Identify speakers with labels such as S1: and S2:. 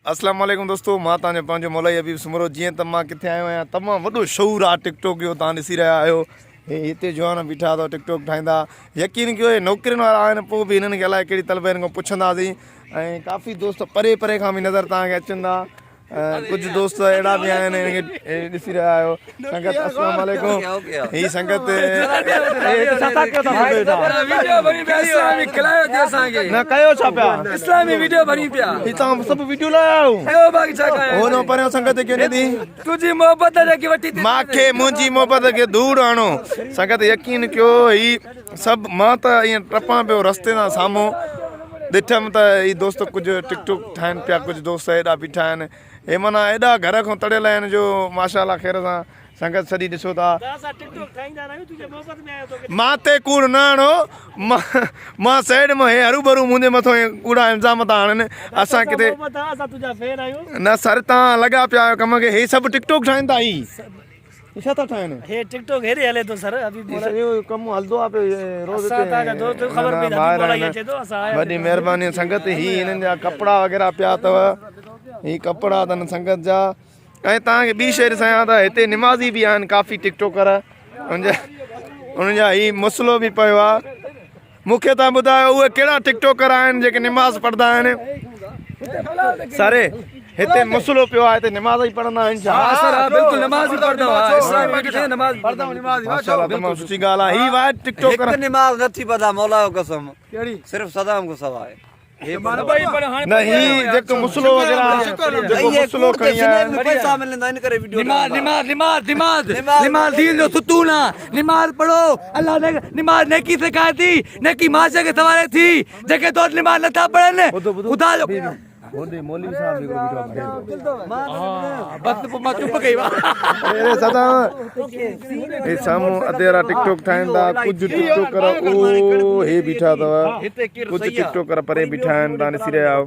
S1: اسلام عليڪم دوستو مان توهان جو پنهنجو مولائي حبيب سومرو جيئن ته مان ڪٿي آيو آهيان تمام وڏو شعور آ ٽڪ ٽاڪ جو توهان ڏسي رهيا آهيو هي هتي جوان بيٺا اٿو ٽڪ ٽاڪ ٺاهيندا يقين ڪيو هي نوڪرين وارا آهن پوء به هنن کي الائي ڪهڙي طلب هنن کان پڇنداسين ۽ ڪافي دوست پري پري کان به نظر توهان کي اچن ٿا ڪجهه دوست اهڙا به آهن هن کي ڏسي رهيا آهيو سنگت اسلام عليڪم هي سنگت نه ڪيو ڇا پيا
S2: اسلامي ويڊيو ڀري پيا
S1: هي تان سڀ ويڊيو لايا آهيو
S2: ٻيو باقي ڇا ڪيا
S1: هو نه پريان سنگت کي ڏي
S2: تنهنجي محبت جيڪي وٺي
S1: ماکي منهنجي محبت کي ڌوڙ آڻو سنگت يقين ڪيو هي سڀ مان ته ائين ٽپان پيو رستي تان سامهون ڏٺم ته هي دوست ڪجهه ٽڪ ٽوڪ ٺاهن پيا ڪجهه دوست ايڏا بيٺا آهن هي معنيٰ ايڏا گهر کان تڙيل آهن جو ماشاء الله خير سان سنگت سڄي ڏسو ٿا مان تي ڪوڙ نه هڻو مان سيڊ مان هي هرو ڀرو منهنجي مٿو هي ڪوڙا الزام ٿا هڻن اسان ڪٿي نه سر تان لڳا پيا آهيو ڪم کي هي سڀ ٽڪ ٽوڪ ٺاهن ٿا هي هي ڇا ٿا ٺاهن؟
S2: هي ٽڪ ٽوڪ هيڏي هلي ٿو سر حبيب
S1: هي سڄو ڪم هلندو آ پيو روز هتي اسان
S2: تان دوست خبر پئي ته حبيب مولائي اچي ٿو اسان آيا
S1: وڏي مهرباني سنگت هي هنن جا ڪپڙا وغيره پيا اٿو هي ڪپڙا اٿن سنگت جا ۽ تان کي ٻي شيء ڏسايان ته هتي نمازي به آهن ڪافي ٽڪ ٽوڪر انهن جا هي مسلو به پيو آ مون کي تان ٻڌايو اهي ڪهڙا ٽڪ ٽوڪر آهن جيڪي نماز پڙهندا آهن سر هتي مسلو پيو آهي هتي نماز ئي پڙهندا آهن ڇا
S2: ها سر ها بلڪل نماز ئي پڙهندا ها اسلام ۾ ڪٿي نماز پڙهندا نماز
S1: ماشاءالله تمام سٺي ڳالهه آهي هي واحد ٽڪ ٽوڪر
S3: هڪ نماز نٿي پڙهندا مولا جو قسم ڪهڙي صرف صدام کان سواء
S1: نه هي جيڪو مسلو وغيره جيڪو مسلو کڻي آيا
S3: پئسا ملندا ان ڪري وڊيو
S2: نماز نماز نماز نماز نماز دين جو ستون آ نماز پڙهو الله نے نماز نيڪي سکائي ٿي نيڪي معاشري کي سنواري ٿي جيڪي دوست نماز نٿا پڙهن خدا جو
S1: هوڏي مولوي صاحب به هڪڙو بيٺو
S2: آ بس پوء مان چپ ڪئي وا
S1: اري سدا هي سامهون اديرا ٽڪ ٽوڪ ٺاهين ٿا ڪجهه ٽڪ ٽوڪر او هي بيٺا اٿو ڪجهه ٽڪ ٽوڪر پري بيٺا آهن تان ڏسي رهيا آهيو.